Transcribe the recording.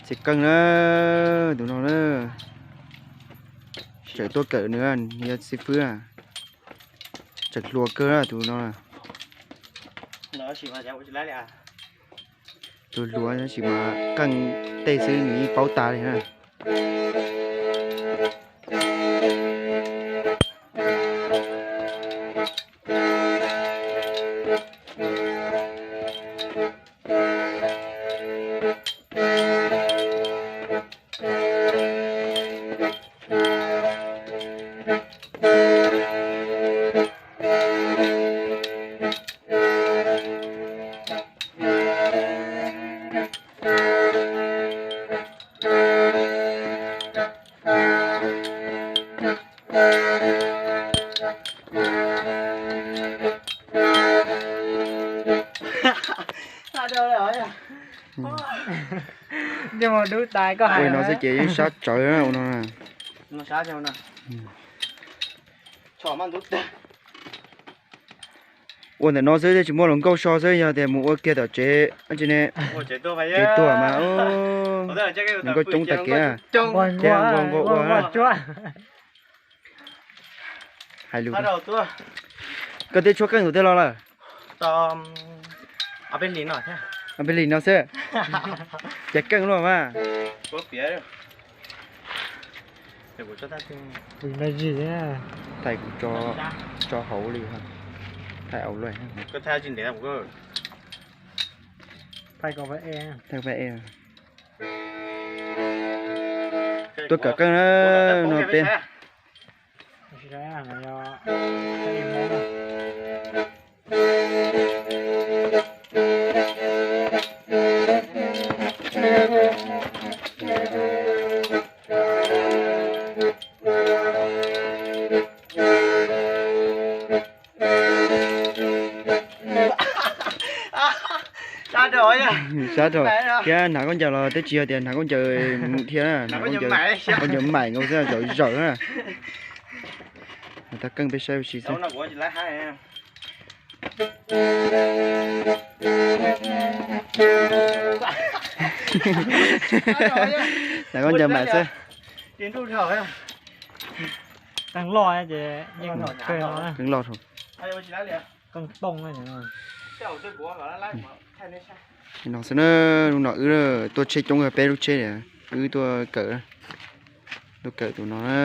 Txiav qeej na, tus no na. Tseem tuaj kawm nws, yog xib fwb. Tseem hluas kawg tus no. Tus hluas tab sis mas qeej tej xwb nws yeej paub tas li na. Ua no xwb ces yeej sab tsawv ua no. Ua ntawm no xwb thiaj tsis muaj hluas nkauj so xwb, yog tias mus ua kiag tom tsev tsis ne, tsev tuag mas hluas nkauj coob tag kev. Thiab nquag nquag ua. Hais lus, koj twb tshuab qeej tus twg los lawm? Peb lig no xwb. Ces qeej luaj mas. Thaij kuv tso hauv li, thaij au luaj. Thaij pab e. Tuaj kawm qeej na, no peb. Sab dhau thiab, hnav khaub ncaws los twb tsis yog tias hnav khaub ncaws mus dhia na, hnav khaub ncaws maim nkaus xwb, zaum zawm na. Tag qeej peb saib ua si xwb. Hnav khaub ncaws maim xwb. Qeej loj ces yeej kawg no. Qeej loj dhau. No xwb na, hnub no wb tuaj tsheb coob, peb lub tsheb, wb tuaj kawm, tuaj kawm tus no na.